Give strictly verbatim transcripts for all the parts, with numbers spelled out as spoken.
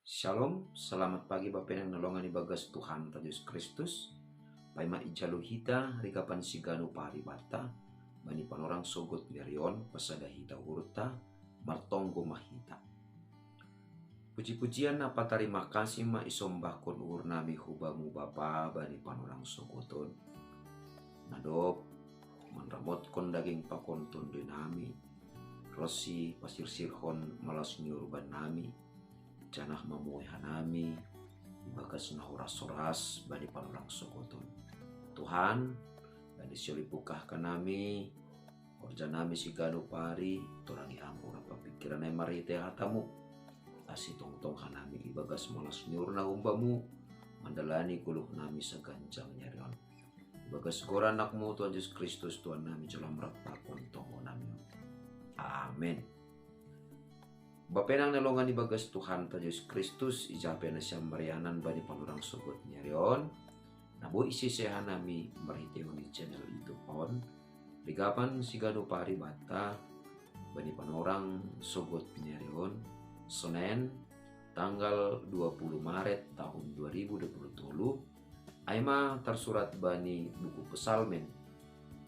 Shalom, selamat pagi Bapenang na longan ibagas Tuhanta Jesus Kristus. Paima ijalo hita rigapan siganu paribata bani panorang sogot ni rion, pasada hita uhurta, martonggo ma hita. Puji-pujian na patarima kasih ma isombahkon uhur nami hubamu Bapa bani panorang sogoton. Nadop manramotkon daging pakon tondoi nami, ronsi pasirsirhon malas ni urban nami, janah mamuhe hanami ibagas na horas-horas bani panorang sogoton. Tuhan, bani siolih pungkah hanami, horja nami siganu pari, torangi Ham urat pingkiran nami marhitei hatamu, ase tongtong hanami ibagas malas ni uhur na humbamu, mandalani goluh nami saganjang ni ari on. Ibagas goran anakmu Tuhan Jesus Kristus Tuhan nami, jalo Ham rap pakon tonggo nami. Amen. Bapenang na longan ibagas Tuhanta Jesus Kristus, ija pe nasiam marianan bani panorang sogot ni ari on, na boi isese hanami marhiteihon ni channel YouTube on, rigapan siganu paribata bani panorang sogot ni ari on, Senen, tanggal dua puluh Maret tahun dua ribu dua puluh tolu, ai ma tarsurat bani buku Psalmen,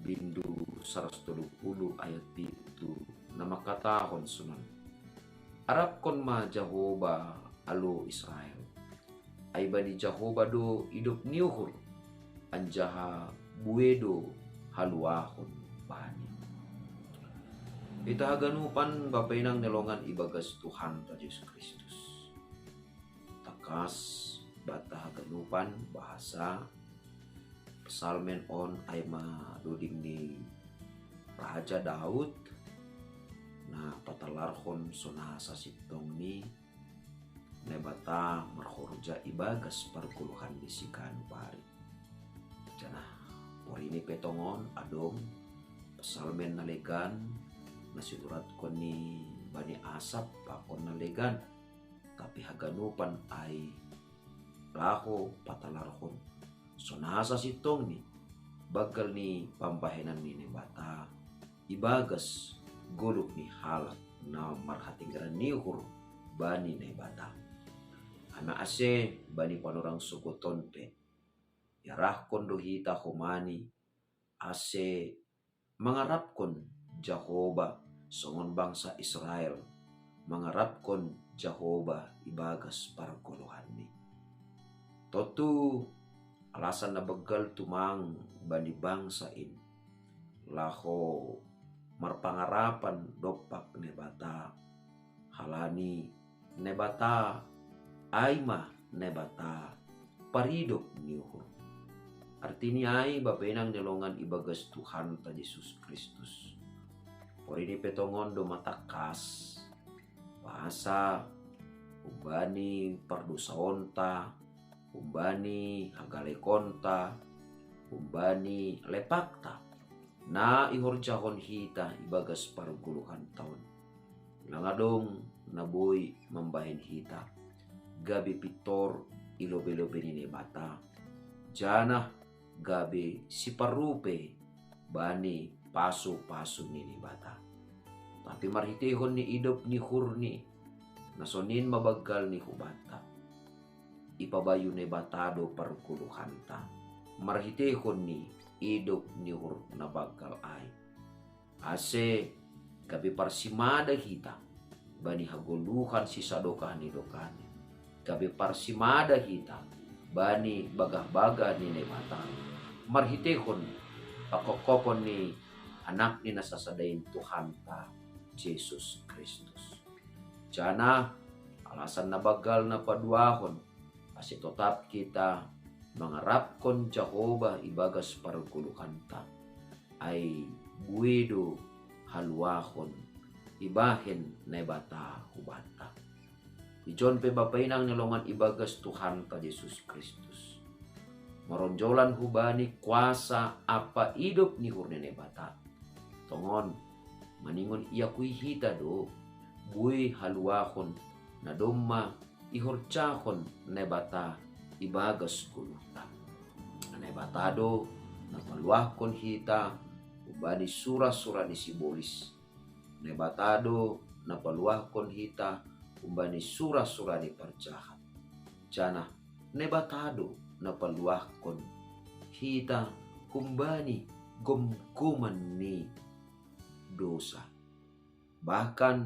bindu saratus tolu puluh ayat pitu, na mangkatahon sonon: Arapkon ma Jahowa, alu Israel. Ai bani Jahowa do idop ni uhur, anjaha buei do haluahon Bani. Hita haganupan Bapenang na longan ibagas Tuhanta Jesus Kristus. Tangkas banta haganupan bahasa Psalmen on ai ma doding ni Raja Daud, na patalarhon sonasa sintongni Naibata marhorja ibagas pargoluhan ni siganu pari. Janah porini pe tongon adong Psalmen na legan, na sinuratkon ni bani Asap pakon na legan, tapi haganupan ai laho patalarhon sonasa sintongni banggal ni pambahenan ni Naibata ibagas goluh ni halak na marhatenggeran ni uhur bani Naibata. Ai ma ase bani panorang sogoton pe, iarahkon do hita homani ase mangarapkon Jahowa songon bangsa Israel mangarapkon Jahowa ibagas pargoluhanni. Tontu alasan na banggal tumang bani bangsa in laho marpangarapan dompak Naibata, halani Naibata ai ma Naibata paridop ni uhur. Artini ai Bapenang na longan ibagas Tuhanta Jesus Kristus. Porini pe tongon do ma tangkas bahasa humbani pardosaonta, humbani hagalekonta, humbani lepakta na ihorjahon hita ibagas pargoluhanta on. Lang adong na boi mambahen hita gabe pintor i lobei-lobei ni Naibata, janah gabe siparrupei bani pasu-pasu ni Naibata. Tapi marhiteihon ni idop ni uhurni, na sonin ma banggal ni hubanta, ipabayu Naibata do pargoluhanta marhiteihon ni idop ni uhur na banggal ai. Ase gabe parsimada hita bani hagoluhan sisadokah ni dokahni, gabe parsimada hita bani bagah-bagah ni Naibata marhiteihon pangkophopon ni Anakni na sasada in, Tuhanta Jesus Kristus. Janah alasan na banggal na paduahon ase totap hita mangarapkon Jahowa ibagas pargoluhanta, ai buei do haluahon ibahen Naibata hubanta. Ijon pe Bapa inang na longan ibagas Tuhanta Jesus Kristus, maronjolan hubani kuasa ampa idop ni uhur ni Naibata, tongon maningon iakui hita do buei haluahon na domma ihorjahon Naibata ibagas goluhta. Naibata do na paluahkon hita humbani sura-sura ni sibolis. Naibata do na paluahkon hita humbani sura-sura ni parjahat. Janah Naibata do na paluahkon hita humbani gomgoman ni dosa. Bahkan,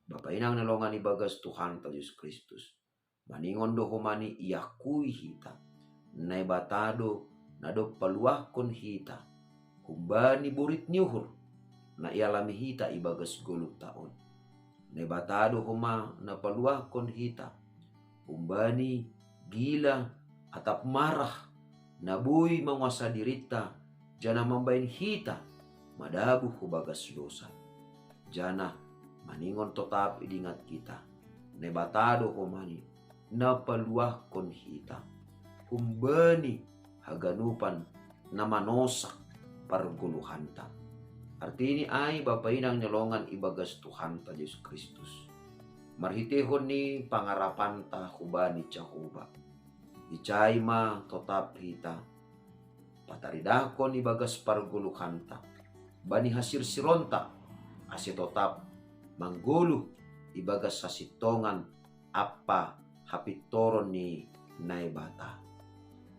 Bapa inang na longan ibagas Tuhanta Jesus Kristus, maningon do homa ni iakui hita. Naibata do na dob paluahkon hita humbani borit ni uhur na ialami hita ibagas goluhta on. Naibata do homa na paluahkon hita humbani gila atap marah na boi manguasa dirinta, janah mambahen hita madabuh hubagas dosa. Janah maningon totap idingat hita, Naibata do homa ni na paluahkon hita humbani haganupan na manosak pargoluhanta. Artini ai, Bapa inang na longan ibagas Tuhanta Jesus Kristus, marhiteihon ni pangarapanta hubani Jahowa, ijai ma totap hita pataridahkon ibagas pargoluhanta bani hasirsironta, ase totap manggoluh ibagas hasintongan ampa hapintoron ni Naibata.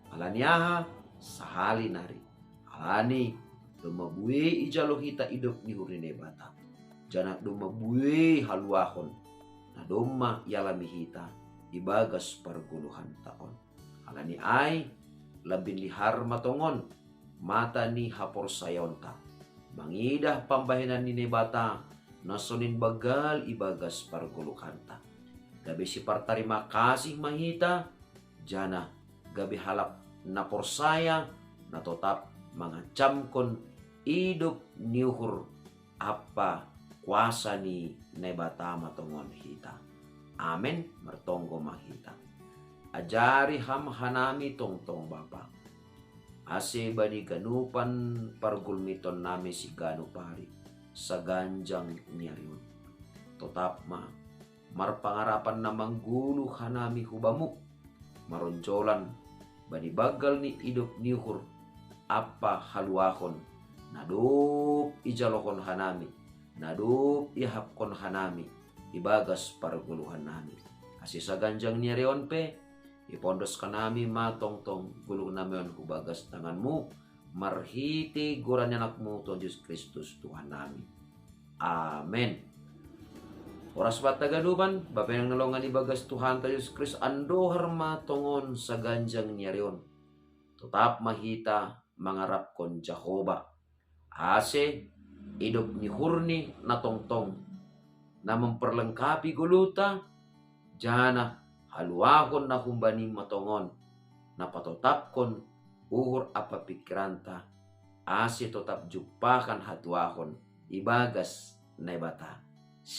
Ala ni aha? Sahali nari, ala ni domma buei ijalo hita idop ni uhur ni Naibata, janah domma buei haluahon na domma ialami hita ibagas pargoluhanta on. Ala ni ai, lambin lihar ma tongon mata ni haporsayaonta mangidah pambahenan ni Naibata na sonin banggal ibagas pargoluhanta. Gabe sipartarima kasih ma hita, janah gabe halak na porsaya na totap mangancamkon idop ni uhur ampa kuasa ni Naibata ma tongon hita. Amen. Martonggo ma hita. Ajari Ham hanami tongtong, Bapa, ase bani ganupan pargulmitonnami siganup ari, saganjang ni ari on, totap ma marpangarapan na manggoluh hanami hu Bamu, maronjolan bani banggal ni idop ni uhur ampa haluahon na dob ijalohon hanami, na dob iahapkon hanami ibagas pargoluhannami. Ase saganjang ni ari on pe, ipondos hanami ma tongtong goluhnami on hu bagas tanganMu, marhitei goran ni AnakMu Tuhan Jesus Kristus, Tuhannami. Amen. Horas banta ganupan, Bapa inang na longan ibagas Tuhanta Jesus Kristus, andohar ma tongon saganjang ni ari on. Totap ma hita mangarapkon Jahowa, ase idop ni uhurNi na tongtong na memperlengkapi goluhta, janah haluahon na humbani ma tongon na patotapkon uhur ampa pingkiranta, ase totap jumpahan hatuahon ibagas Naibata.